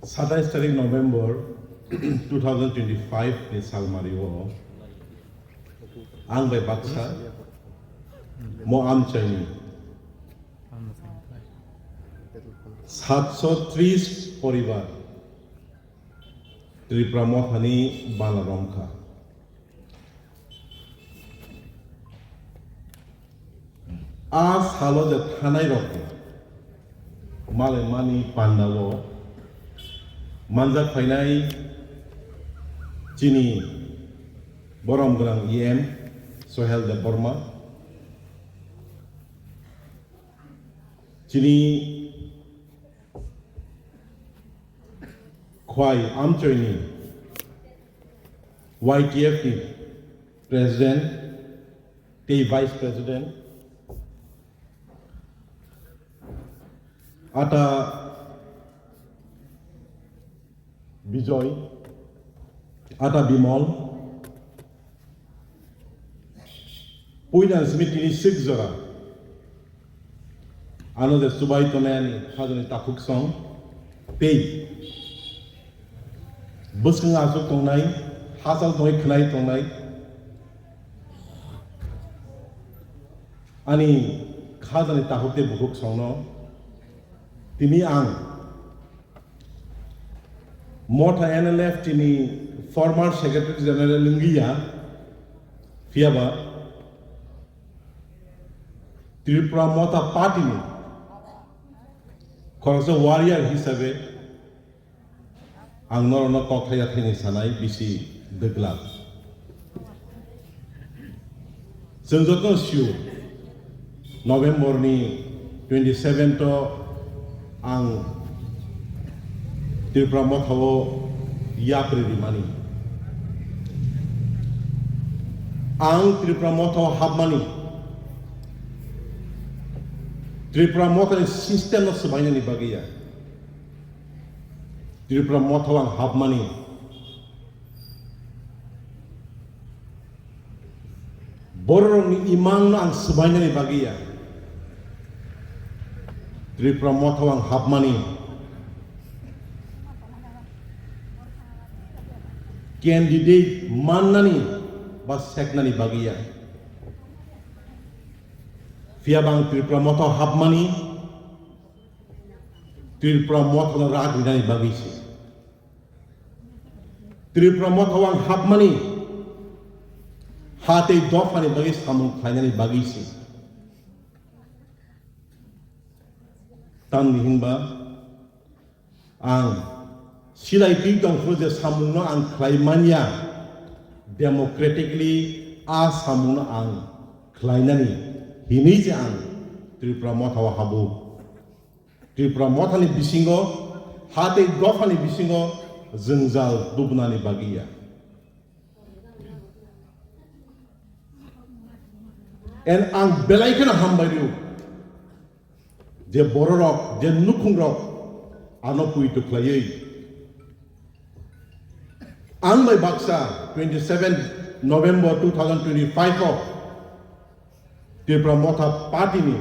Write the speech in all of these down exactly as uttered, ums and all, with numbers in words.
Satais tarik November two thousand twenty-five ni salmari o ang bai baksa mo amchaini satso tris poribar Tripura mothani bana romkha. A salo je thanai rok malai mani pandao manjak phainai chini borom gwnang E M Sohel Debbarma, chini Khwai Amchoini Y T F ni President tei Vice President, Ata Bijoy, Ata Bimol, puinan simi tini sik jora. Ano je chubai tongnai ani hajani takhuk song tei bwskango aswk tongnai, hachal tongwi khwnai tongnai ani hajani takhuk tei bukhuk songno tini ang Motha N L F T ni former Secretary General wngwi ya, phiyaba Tripura Motha Party ni khoroksa warrior hisabe ang norokno kok thaya thani sanai bisi dwglak. Chwng joto sio, November ni twenty seven o ang Tripura Motha o yapri rimani. Ang Tripura Motha o hapmani. Tripura Motha ni system no swbainani bagwi ya. Tripura Motha o ang hapmani. Bororokni imangno ang swbainani bagwi ya. Tripura Motha o ang hapmani. Candidate mannani ba seknani bagwi ya. Phiyaba ang Tripura Motha o hapmani. Tripura Mothano rak rinani bagwi se. Tripura Mothao ang hapmani ha tei dophani bagwi samung khlainani bagwi se. Tamni hinba ang silai twi tongphuru je samungno ang khlai manya, democratically a samungno ang khlainani hinwi se ang Tripura Mothao habo. Tripura Mothani bisingo, ha tei dophani bisingo jwngjal tubunani bagwi ya. And ang belai kheno hambai rw je bororok, je nukhungrok ano puitu khlaiwi ang bai baksa twenty seven November two thousand twenty-five o Tripura Motha Party ni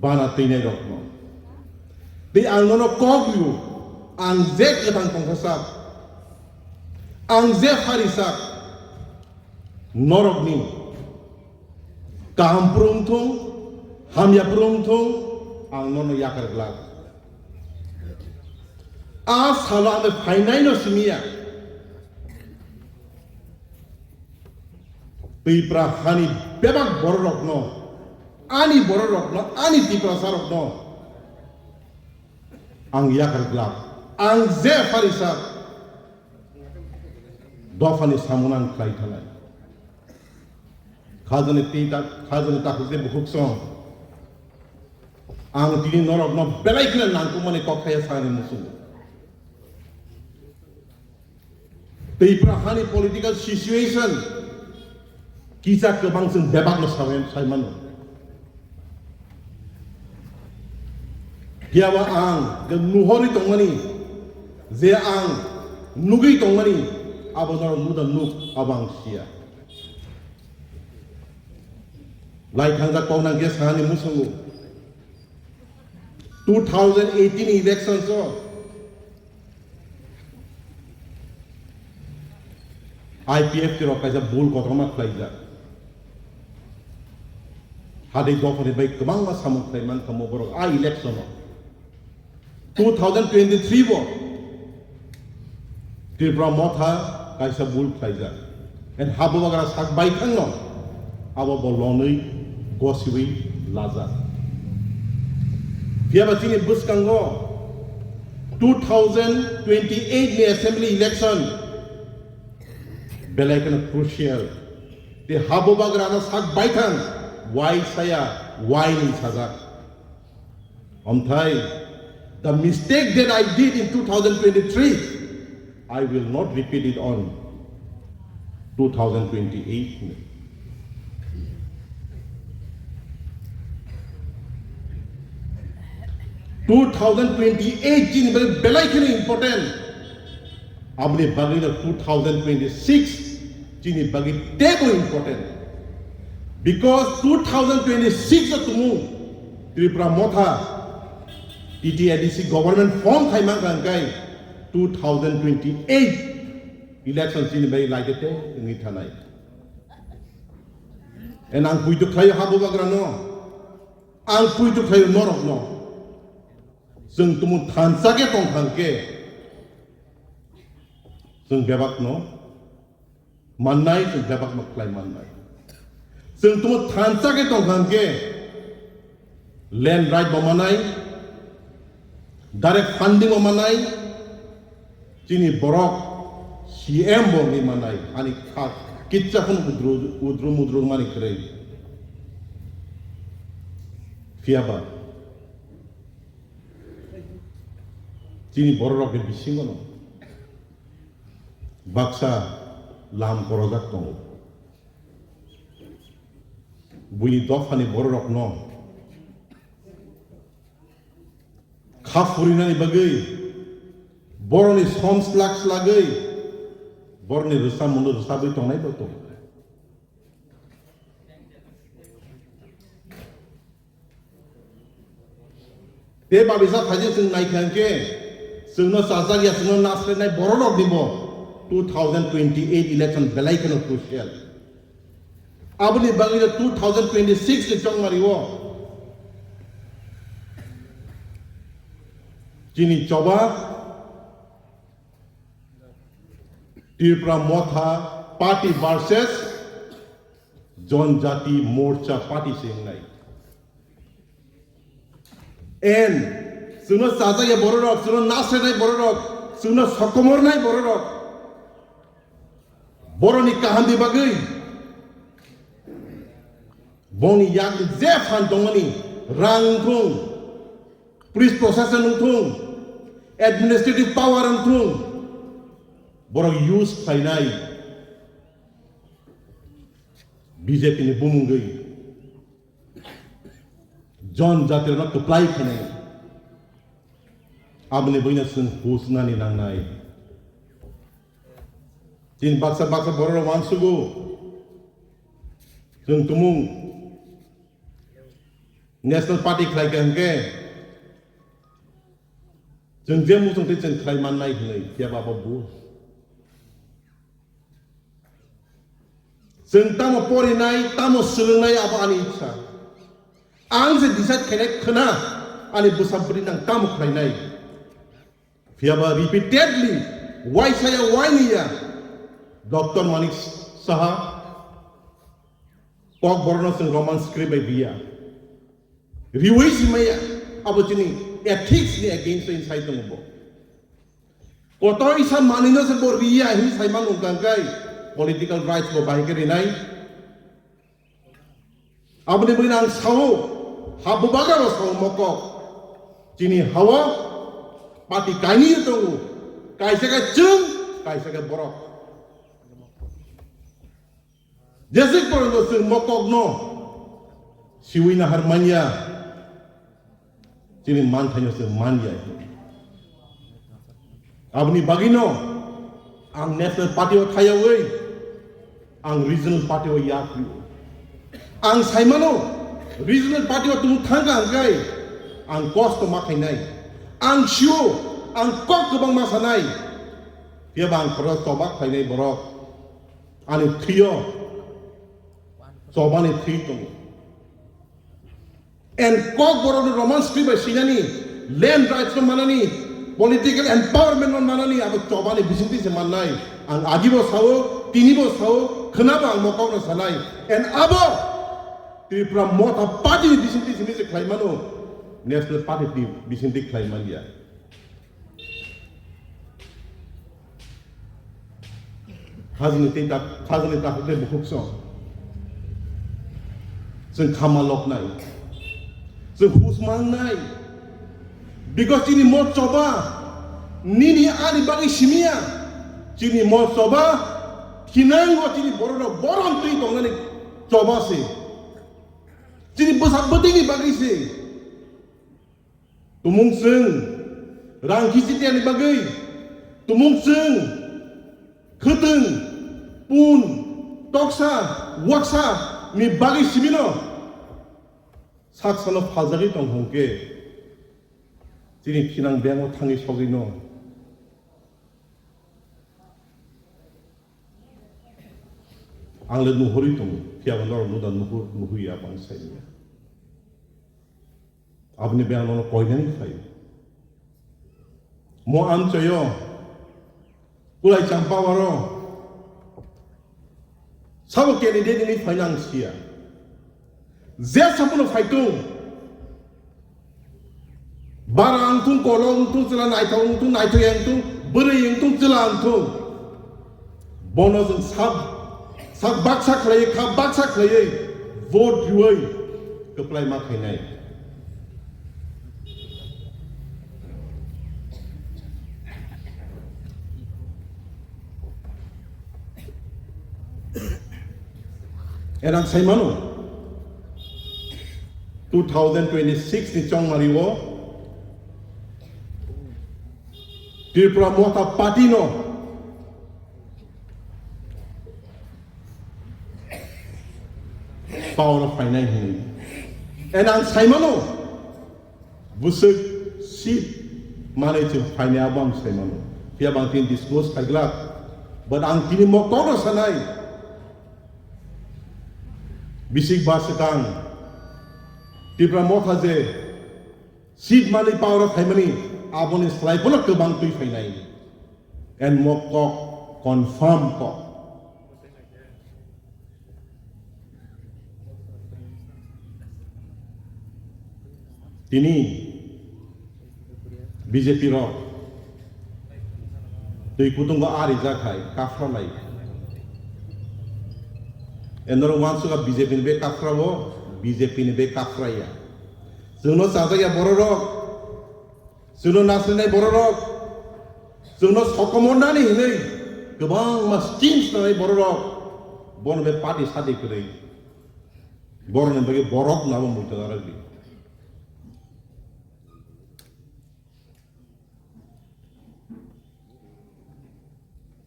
bana twinai rokno. Tei ang nono kok rw, ang je kwthang tongthoksak, ang je pharisak, norokni kaham phuru wngthung, hamya phuru wngthung, ang nono yakar glak. A salo ang phainaino simiya. Twipra hani bebak bororokno, ani bororokno, ani Tiprasarokno ang yakar glak. Ang je pharisak dophani samung ang khlai thanai. Khajani twi ta, khajani takhuk je bukhuk song. Ang tini norokno belai kheno nangkukmani kok thaya sani muchungo. Twipra hani political situation kisa kwbang chwng bebakno sawi-, saimano. Phiyaba ang je nuhorwi tongmani, je ang nugwi tongmani, abo norok nuda nuk, abo ang siya. Lai thangjak kok nang khe sani muchungo. Two thousand eighteen elections o I P F T rok kaisa bul kotorma khlaijak. Hadei dophani bai kwbangma samung khlai mankha mo borok a election o. Two thousand twenty-three bo Tripura Motha kaisa bul khlaijak. And Habubagra sak baithangno abo bo lonwi gosiwi lajak. Phiyaba chini bwskango two thousand twenty-eight ni assembly election belai kheno crucial. Te Habubagrano sak baithang, wai saya, wai ni sajak. Omthai, the mistake that I did in two thousand twenty-three, I will not repeat it on two thousand twenty-eight. Two thousand twenty-eight chini bagwi belai kheno important. Aboni bagwi no two thousand twenty-six chini bagwi teibo important. Because two thousand twenty-six o tumung Tripura Motha T T A D C government form khai mankha hwnkhe two thousand twenty-eight election chini bagwi laite te wngwi thanai. And ang puitu khlaio Habubagrano. Ang puitu khlaio norokno. Chwng tumung thansa khe tong thang khe chwng bebakno mannai, chwng bebakno khlai mannai. Chwng tumung thansa khe tong thang khe land right bo manai, direct funding bo manai, chini borok C M bo wngwi manai, ani kha kitsa phano udru, udru mudru mani kwrwi. Phiyaba chini bororokni bisingono baksa lam korojak tongo. Buini dophani bororokno kha phurinani bagwi, boroni som slak slagwi, boroni rwchapmungno rwchapwi tongnai bo tongo. Tei babisa phaijak chwng naikha hwnkhe, chwngno chajak ya, chwngno nasrenai bororokni bo two thousand twenty-eight election belai kheno crucial. Aboni bagwi no two thousand twenty-six ni chongmari o chini choba Tripura Motha Party versus Janjati Morcha Party se wngnai. And chwngno chajak ya bororok, chwngno nasrenai bororok, chwngno sokomornai bororok, boroni kahamni bagwi boni yakni je phan tongmani, rang wngthung, police proshashan wngthung, administrative power wngthung, borok use khlainai B J P ni bumungwi Janjati rokno kwplai khainai. Aboni bagwino chwng husnani nangnai. Chini baksa baksa bororok uansugo, chwng tumung National Party khlaikha hwnkhe chwng je muchungtwi chwng khlai mannai hwnwi, phiyaba abo bul. Chwng tamo porinai, tamo swrwngnai, abo ani ichha. Ang je decide khainai khwna, ani bwsa bwrwi nang tamo khlainai. Phiyaba repeatedly, waisa ya, waini ya, Doctor Manik Saha, Kokborokno chwng Roman script bai riya. Riwi simaya, abo chini ethics ni against o insai tongo bo. Koto isa manwino se bo riya hini sai mano hwnkha hwnkhe political rights bo bahai khe rinai. Aboni bagwino ang sao, ha bubagra bo sao mokok. Chini hao party kainwi tongo, kaisa khe chwng, kaisa khe borok. Jeswk porjonto chwng mokokno siwi nahar manya, chini manthaino chwng manya. Aboni bagwino ang National Party o thaiyawi, ang Regional Party o yapri. Ang saimano, Regional Party o tung thangkha hwnkhe ang kosto ma khainai. Ang sio, ang kok kwbangma sanai. Phiyaba ang khoroksa choba khlainai borok. Ani thwiyo chobani thwi tongo. And Kokborok ni Roman script bai sinani, land rights no manani, political empowerment no manani, abo chobani bisingtwi se mannai. Ang agibo sao, tinibo sao, khwnabo ang mokokno sanai. And abo Tripura Motha Party ni bisingtwi simi se khlai mano, National Party ni bisingtwi khlai manya. Hajini tei tak, hajini takhuk tei bukhuk song. Chwng khama loknai. Chwng hus mangnai. Because chini mo choba nini ani bagwi simiya. Chini mo choba thinango chini borok rok borom twi tongnani choba se. Chini bwsa bwtwini bagwi se. Tumung chwng rang khisi tiyani bagwi, tumung chwng khwtwng, pun, toksa, waksa ni bagwi simino sak salo phaljagwi tong hwnkhe, chini thinang beng o thangwi sogwino. Ang le nuhuri tongo, phiya bo norok nuda nuhur, nuhuya bang sai ya. Aboni beng nono koinani phai. Mo amchoyo, kulai chang power o, sabo candidate ni phai nang siya. Je sabuno phaitung. Bara wngthung, kolok wngthung, chwla naithok wngthung, naithok wngthung, bwrwi wngthung, chwla wngthung. Bono chwng sak, sak baksa khlaiwi, kha baksa khlaiwi vote riwi kwplai ma khainai. Enang sai mano, two thousand twenty-six ni chongmari o Tripura Motha Party no power o phainai hinwi. Enang sai mano, bwswk seat manwi chwng phainai abo ang sai mano. Phiya bang tini disclose khaiglak. But ang tini mo kokno sanai. Bisik ba swkang Tipra Motha je seat manwi power o phaimani aboni slai phano kwbang twi phainai. And mo kok confirm kok. Tini B J P rok twi kutung go ari jakhai kafra lai. Endoro wansuka B J P ni be kafra o, B J P ni be kafra ya. Chwngno chajak ya borok rok. Chwngno nasrinai bororok, chwngno sokomornani hinwi kwbangma schemes nanai bororok, bono be party sadi kwrwi, boroni bagwi borok nabo muitu narwkdi.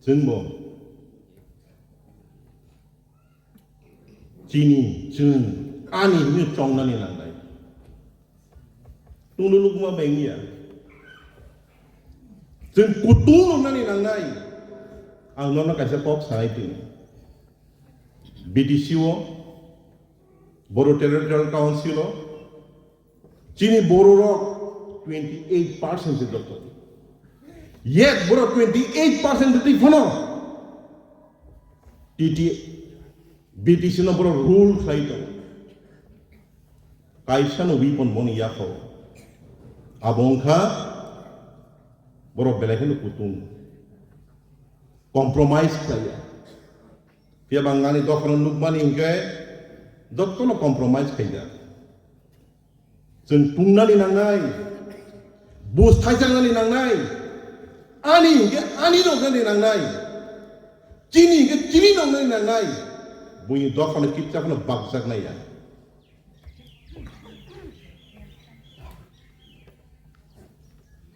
Chwngbo chini, chwng, ani hinwi chongnani nangnai. Tungno lukuma bengya. Chwng kutung nungnani nangnai. Ang nono kaisa kok sanai tini. B T C o, Bodo Territorial Council o, chini bororok twenty eight percent se doktor. Yet borok twenty eight percent twi phano T T, B T C no borok rule khlai tongo. Kaisa no weapon boni yakho. Abo wngkha borok belai kheno kutung. Compromise khlaiya. Phiya bang ani dophano nukmani hinkhe jottono compromise khaijak. Chwng tungnani nangnai, bus thaijaknani nangnai, ani hinkhe ani noknani nangnai, chini hinkhe chini noknani nangnai, buini dophano kitsa phano bakjaknai ya.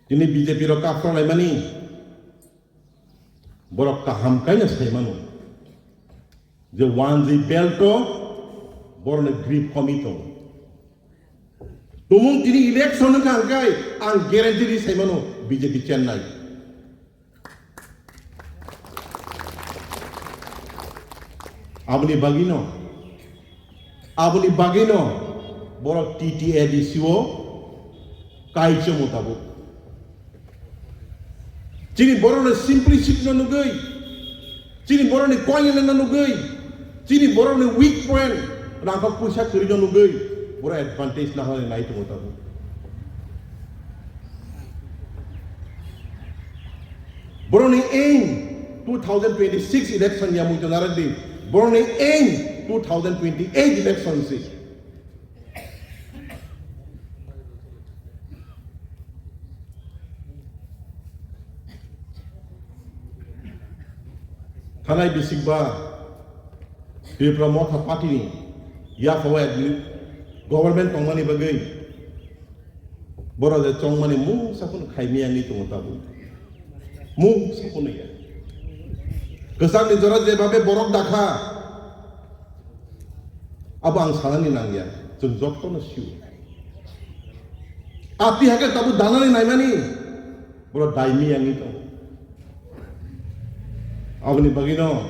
Tini B J P rok kaphra laimani, borok kaham kaino sai mano je one G belt o borokni grip komi tongo. Tumung tini election wngkha hwnkhe ang guarantee ri sai mano B J P chennai. Aboni bagwino, aboni bagwino borok T T A D C o kaichamo tabuk. Chini borokni simplicity no nugwi, chini borokni koinene no nugwi, chini borokni weak point, rangkok puisa kwrwi no nugwi, borok advantage nahorwi nai tongo tabuk. Borokni aim two thousand twenty-six election ya mui to narwk di. Borokni aim two thousand twenty-eight election si. Thanai bisikba Tripura Motha Party ni yaphao admi-, government tongmani bagwi borok je chongmani mungsa phano khaimya wngwi tongo tabuk. Mungsa phano ya. Kwchangni jora jebabe borok dakha, abo ang sanani nangya, chwng jotono sio. Ati hakhe tabuk danani naimani, borok daimi wngwi tongo. Aboni bagwino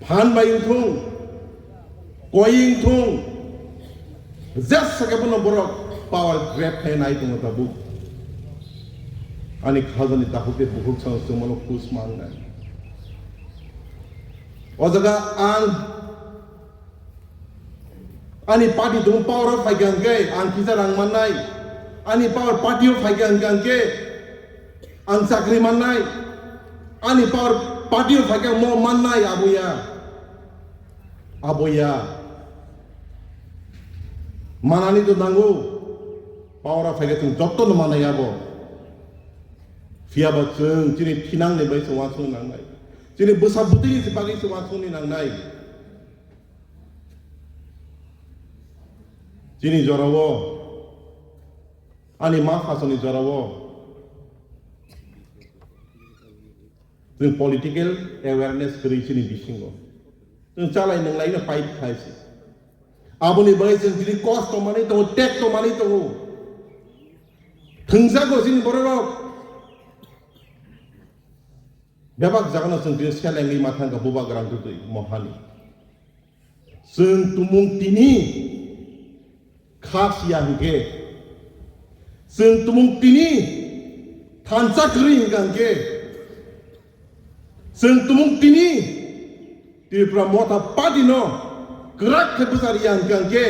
phan bai wngthung, koi wngthung, jesa khe bono borok power grab khai nai tongo tabuk. Ani khajani takhuk tei bukhuk chwng chwngmano khus mangnai. O jaga ang ani party tongo power o phaikha hwnkhe ang kisa rang mannai, ani power party o phaikha hwnkhe ang khe ang chakri mannai, ani power party o phaikha mo mannai, abo ya, abo ya. Manani to nango, power o phaikha chwng jotono manai abo. Phiyaba chwng chini thinangni bai se uansukni nangnai, chini bwsa bwtwini se bagwi se uansukni nangnai. Chini jorao, ani ma phasoni jorao, chwng political awareness kwrwi chini bisingo. Chwng chalai nwnglai no pipe khai se. Aboni bagwi chwng chini kosto manwi tongo, tekto manwi tongo. Thwngjago chini bororok. Bebak jagano chwng tini selengwi ma thangkha bubagra wngtwi mohani. Chwng tumung tini khasiya hwnkhe, chwng tumung tini thansa kwrwi hwnkha hwnkhe, chwng tumung tini Tripura Motha Party no kwrak khe bwchariya hwnkha hwnkhe,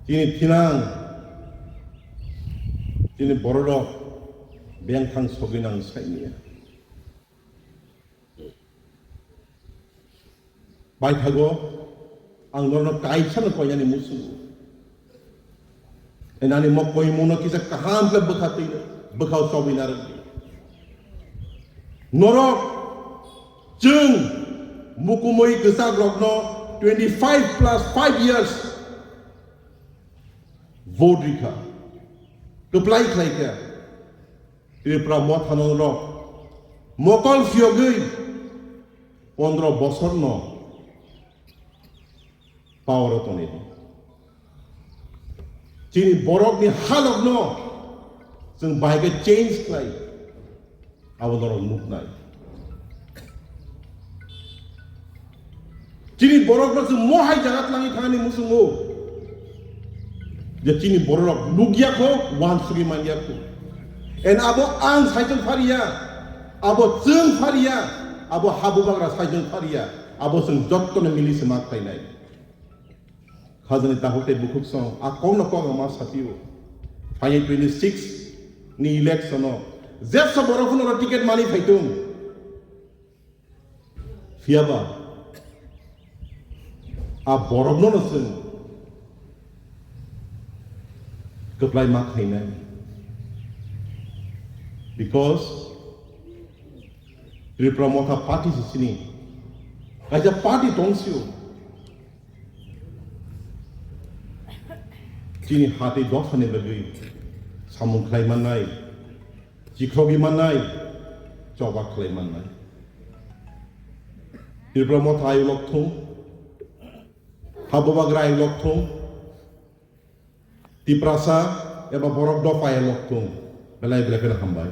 chini thinang, chini bororok bengthang sogwi nang sainiya. Baithago ang norokno kaisano koinani muchungo. Enani mo koimungno kisa kaham khe bwkha twi, bwkhao chobwi narwk di. Norok chwng mukumui kwchak rokno twenty five plus five years vote rikha, kwplai khlaikha. Tripura Motha no rok mokol phiyogwi pondro bosor no power o tonwi di. Chini borok ni halok no chwng bai khe change khlai, abo norok nuknai. Chini borok no chwng mohai jaga twlangwi thangani muchungo. Je chini bororok nukya kho, uansugwi manya kho. En abo ang saichung phariya, abo chwng phariya, abo habubagra saichung phariya, abo chwng jottoni mili se mak khlainai. Khajani takhuk tei bukhuk song a kokno kok ma sapio. Phainai twenty six ni election o jesa borok phano ticket mani phaitung. Phiyaba a borokno no chwng kwplai ma khainai, because Tripura Motha Party se chini kaisa party tongsio, chini hati dophani bagwi samung khlai mannai. Chikhogwi mannai, choba khlai mannai. Tripura Motha ayuk lok thung, Habubagra ayuk lok thung, Tiprasa eba borok dopha ayuk lok thung. Belai belai kheno hambai.